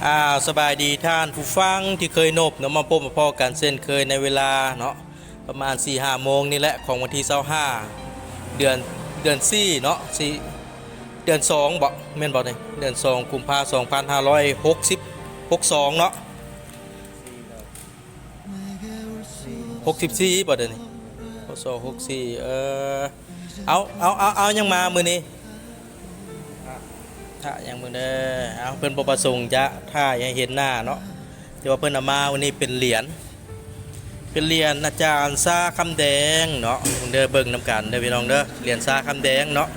ອ້າວ ສະບາຍດີທ່ານຜູ້ຟັງທີ່ເຄີຍນົບເນາະ ມາພົບມາພໍ້ກັນເຊັ່ນເຄີຍໃນເວລາເນາະ ປະມານສີ່ຫ້າໂມງນີ້ແຫຼະ ຂອງວັນທີຊາວຫ້າ ເດືອນ ເດືອນສີ່ເນາະ ສີ່ ເດືອນສອງບໍ ແມ່ນບໍນີ້? ເດືອນສອງ ກຸມພາ ສອງພັນຫ້າຮ້ອຍຫົກສິບ ຫົກສອງເນາະ ຫົກສິບສີ່ບໍດຽວນີ້? ພ.ສ. ຫົກສີ່ ເອີ ເອົາ ເອົາ ເອົາ ເອົາຫຍັງມາມື້ນີ້? ພະຫຍັງເບິ່ງເດີ. ເອົາ ເພິ່ນບໍ່ປະສົງຈະຖ່າຍໃຫ້ເຫັນໜ້າເນາະ ແຕ່ວ່າເພິ່ນເອົາມາມື້ນີ້ເປັນຫຼຽນ ເປັນຫຼຽນອາຈານຊາຄຳແດງເນາະ ເບິ່ງເດີ ເບິ່ງນຳກັນເດີພີ່ນ້ອງເດີ ຫຼຽນຊາຄຳແດງເນາະ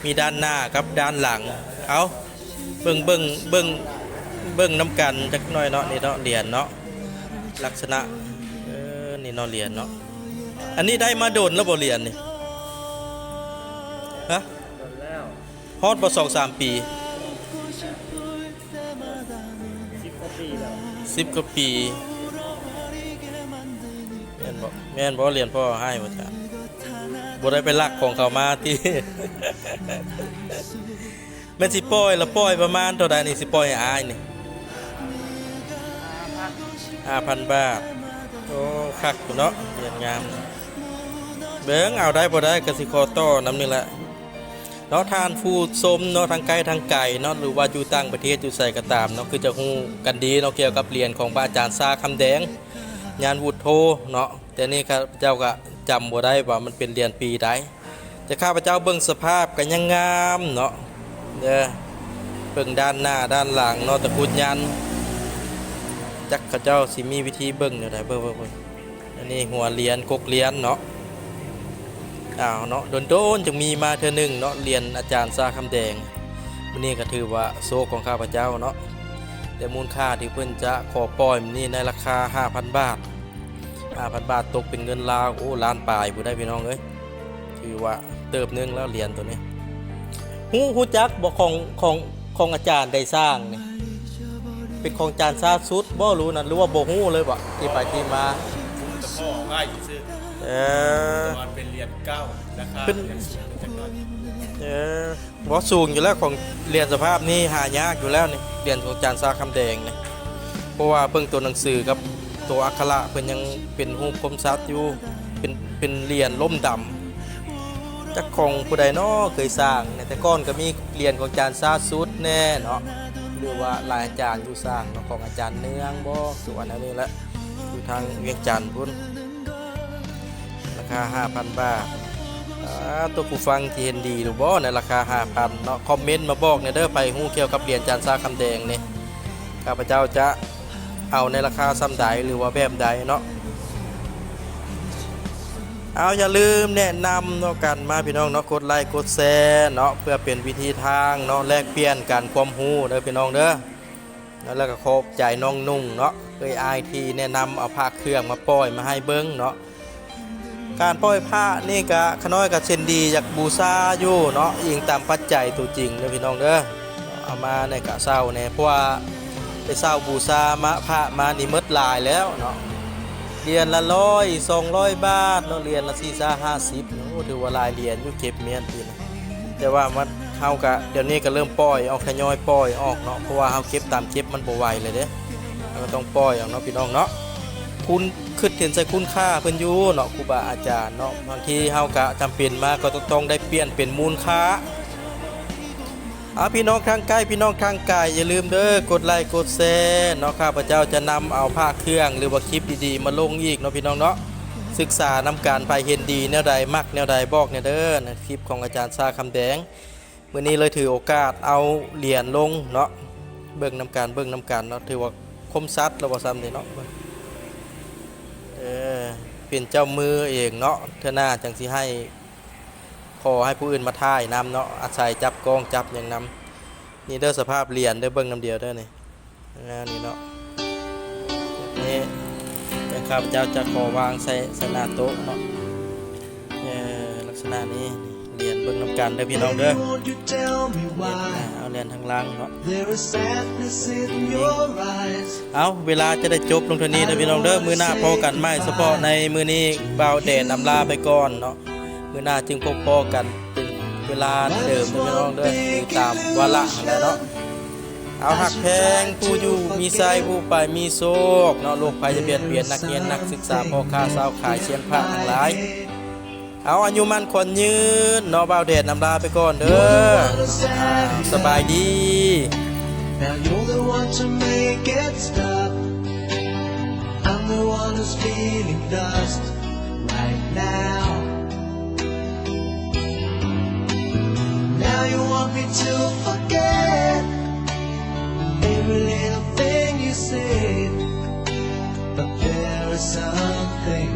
ມີດ້ານໜ້າກັບດ້ານຫຼັງ. ເອົາ ເບິ່ງ ເບິ່ງ ເບິ່ງ ເບິ່ງນຳກັນຈັກໜ້ອຍເນາະ ນີ້ເນາະ ຫຼຽນເນາະ ລັກສະນະ ເອີ ນີ້ເນາະ ຫຼຽນເນາະ. ອັນນີ້ໄດ້ມາດົນແລ້ວບໍ່ ຫຼຽນນີ້? ຮະ? ໂດນແລ້ວ ຮອດບໍ່ ສອງສາມປີ? ສິບກວ່າປີແລ້ວ ສິບກວ່າປີ ແມ່ນບໍ່? ແມ່ນບໍ່? ຫຼຽນພໍ່ໃຫ້ບໍ່ຈະ ບໍ່ໄດ້ໄປລັກຂອງເຂົາມາຕິ? ແມ່ນຊິປ່ອຍລະ ປ່ອຍປະມານເທົ່າໃດນີ້ ຊິປ່ອຍໃຫ້ອ້າຍນີ້? ຫ້າພັນບາດ. ໂອ້ ຄັກຢູ່ເນາະ ຫຼຽນງາມ. ເບິ່ງເອົາໄດ້ບໍ່ໄດ້ ກະຊິຂໍຕໍ່ນຳນີ້ແຫຼະເນາະ ທ່ານຜູ້ຊົມເນາະ ທາງໃກ້ທາງໄກເນາະ ຫຼືວ່າຢູ່ຕ່າງປະເທດ ຢູ່ໃສກໍຕາມເນາະ ຄືຈະຮູ້ກັນດີເນາະ ກ່ຽວກັບຫຼຽນຂອງພະອາຈານຊາຄຳແດງ ຍານວຸດໂທເນາະ. ແຕ່ນີ້ຂ້າພະເຈົ້າກະຈຳບໍ່ໄດ້ວ່າມັນເປັນຫຼຽນປີໃດ ແຕ່ຂ້າພະເຈົ້າເບິ່ງສະພາບກໍຍັງງາມເນາະເດີ ເບິ່ງດ້ານໜ້າດ້ານຫຼັງເນາະ ຕະກຸດຍັນ ຈັກເຂົາເຈົ້າຊິມີວິທີເບິ່ງແນວໃດ. ເບິ່ງ ເບິ່ງ ເບິ່ງ ອັນນີ້ຫົວຫຼຽນ ກົກຫຼຽນເນາະ. ອ້າວເນາະ ດົນໆຈຶ່ງມີມາເທື່ອໜຶ່ງເນາະ ຫຼຽນອາຈານຊາຄຳແດງ. ມື້ນີ້ກໍຖືວ່າໂຊກຂອງຂ້າພະເຈົ້າເນາະ ແຕ່ມູນຄ່າທີ່ເພິ່ນຈະຂໍປ່ອຍມື້ນີ້ໃນລາຄາຫ້າພັນບາດ ຫ້າພັນບາດ ຕົກເປັນເງິນລາວ ໂອ້ ລ້ານປາຍພຸ້ນໄດ໋ພີ່ນ້ອງເອີຍ. ຖືວ່າເຕີບໜຶ່ງແລ້ວຫຼຽນໂຕນີ້. ຮູ້ ຮູ້ຈັກບໍ່ ຂອງ ຂອງ ຂອງອາຈານໄດ້ສ້າງນີ້ ເປັນຂອງອາຈານຊາສຸດບໍ່ ຫຼືນັ້ນ ຫຼືວ່າບໍ່ຮູ້ເລີຍບໍ່ ທີ່ໄປທີ່ມາ? ຮູ້ແຕ່ພໍ່ເອົາໃຫ້ຊື່ໆ. ເອີ ແຕ່ວ່າເປັນຫຼຽນເກົ່າ ລາຄາເປັນຫຼຽນສູງຈັກໜ້ອຍ. ເອີ ບໍ່ ສູງຢູ່ແລ້ວ ຂອງຫຼຽນສະພາບນີ້ຫາຍາກຢູ່ແລ້ວນີ້ ຫຼຽນຂອງອາຈານຊາຄຳແດງນີ້ ເພາະວ່າເບິ່ງຕົວໜັງສືກັບຕົວອັກຂະລະ ເພິ່ນຍັງເປັນຮູບຄົມສັດຢູ່ ເປັນ ເປັນຫຼຽນລົ້ມດຳ. ຈັກຂອງຜູ້ໃດເນາະເຄີຍສ້າງແດ່? ແຕ່ກ່ອນກໍມີຫຼຽນຂອງອາຈານຊາສຸດແດ່ເນາະ ຫຼືວ່າຫຼາຍອາຈານຢູ່ສ້າງເນາະ ຂອງອາຈານເນືອງບໍ ຄືວ່າແນວນີ້ແຫຼະ ຢູ່ທາງວຽງຈັນພຸ້ນ. ລາຄາຫ້າພັນບາດ. ອາ ຕົວຜູ້ຟັງທີ່ເຫັນດີຫຼືບໍ່ໃນລາຄາຫ້າພັນເນາະ ຄອມເມັນມາບອກແດ່ເດີ ໃຜຮູ້ກ່ຽວກັບຫຼຽນອາຈານຊາຄຳແດງນີ້ ຂ້າພະເຈົ້າຈະເອົາໃນລາຄາສ່ຳໃດ ຫຼືວ່າແບບໃດເນາະ. ເອົາ ຢ່າລືມແນະນຳເນາະ ກັນມາພີ່ນ້ອງເນາະ ກົດໄລກົດແຊເນາະ ເພື່ອເປັນວິທີທາງເນາະ ແລກປ່ຽນກັນຄວາມຮູ້ເດີພີ່ນ້ອງເດີ. ແລ້ວກໍຂອບໃຈນ້ອງນຸ່ງເນາະ ເອີຍອ້າຍທີ່ແນະນຳເອົາພະເຄື່ອງມາປ່ອຍມາໃຫ້ເບິ່ງເນາະ. ການປ່ອຍພະນີ້ກະ ຂະນ້ອຍກະເຊັ່ນດີ ຢາກບູຊາຢູ່ເນາະ ອີງຕາມປັດໄຈຕົວຈິງເດີພີ່ນ້ອງເດີ. ເອົາມາແດ່ກະເຊົ່າແດ່ ເພາະວ່າໄປເຊົ່າບູຊາມາ ພະມານີ້ໝົດຫຼາຍແລ້ວເນາະ ຫຼຽນລະຮ້ອຍ ສອງຮ້ອຍບາດເນາະ ຫຼຽນລະສີ່ສິບ ຫ້າສິບ ໂອ້ ຖືວ່າຫຼາຍຫຼຽນຢູ່ ເກັບມຽນປີນີ້. ແຕ່ວ່າມັນ ເຮົາກະ ດຽວນີ້ກະເລີ່ມປ່ອຍອອກ ທະຍອຍປ່ອຍອອກເນາະ ເພາະວ່າເຮົາເກັບຕາມເກັບມັນບໍ່ໄຫວແລ້ວເດ້ ເຮົາກະຕ້ອງປ່ອຍອອກເນາະພີ່ນ້ອງເນາະ. ຄຸນ ຄິດເຫັນໃສ່ຄຸນຄ່າເພິ່ນຢູ່ເນາະ ຄູບາອາຈານເນາະ ບາງທີເຮົາກະຈຳເປັນມາກໍຕ້ອງໄດ້ປ່ຽນເປັນມູນຄ່າ. ອາ ພີ່ນ້ອງທາງໃກ້ ພີ່ນ້ອງທາງໄກ ຢ່າລືມເດີ ກົດໄລກົດແຊເນາະ ຂ້າພະເຈົ້າຈະນຳເອົາພະເຄື່ອງ ຫຼືວ່າຄລິບດີໆມາລົງອີກເນາະພີ່ນ້ອງເນາະ. ສຶກສານຳກັນ ໃຜເຫັນດີແນວໃດ ມັກແນວໃດ ບອກແດ່ເດີ ໃນຄລິບຂອງອາຈານຊາຄຳແດງ. ມື້ນີ້ເລີຍຖືໂອກາດເອົາຫຼຽນລົງເນາະ ເບິ່ງນຳກັນ ເບິ່ງນຳກັນເນາະ ຖືວ່າຄົມຊັດແລ້ວບໍ່ຊ້ຳເດເນາະ. ເອີ ເປັນເຈົ້າມືເອງເນາະ ເທື່ອໜ້າຈັ່ງຊິໃຫ້ ຂໍໃຫ້ຜູ້ອື່ນມາຖ່າຍນຳເນາະ ອາໄສຈັບກ້ອງຈັບຫຍັງນຳ. ນີ້ເດີ ສະພາບຫຼຽນເດີ ເບິ່ງນຳດຽວເດີນີ້ ແນວນີ້ເນາະ ນີ້ ເດີ ຂ້າພະເຈົ້າຈະຂໍວາງໃສ່ ໃສ່ໜ້າໂຕະເນາະ ເອີ ລັກສະນະນີ້ ຫຼຽນເບິ່ງນຳກັນເດີພີ່ນ້ອງເດີ. ເອົາຫຼຽນທາງຫຼັງເນາະ ເອົາ ເວລາຈະໄດ້ຈົບລົງເທົ່ານີ້ເດີພີ່ນ້ອງເດີ ມື້ໜ້າພໍ້ກັນໃໝ່ ສະເພາະໃນມື້ນີ້ບ່າວແດນອຳລາໄປກ່ອນເນາະ. ມື້ໜ້າຈຶ່ງພົບພໍ້ກັນເປັນເວລາເດີມເດີພີ່ນ້ອງເດີ ຄືຕາມວາລະຫັ້ນແຫຼະເນາະ. ເອົາຮັກແພງຜູ້ຢູ່ມີໄຊ ຜູ້ໄປມີໂຊກເນາະ, ໂລກໄພຈະບຽດບຽນນັກຮຽນນັກສຶກສາ ພໍ່ຄ້າຊາວຂາຍ ຊຽນພະທັງຫຼາຍ. ເອົາອາຍຸໝັ້ນຂວັນຍືນເນາະ, ບ່າວແດດອຳລາໄປກ່ອນເດີ. ສະບາຍດີ. Now you're the one to make it stop. I'm the one who's feeling lost right now. Now you want me to forget every little thing you said, but there is something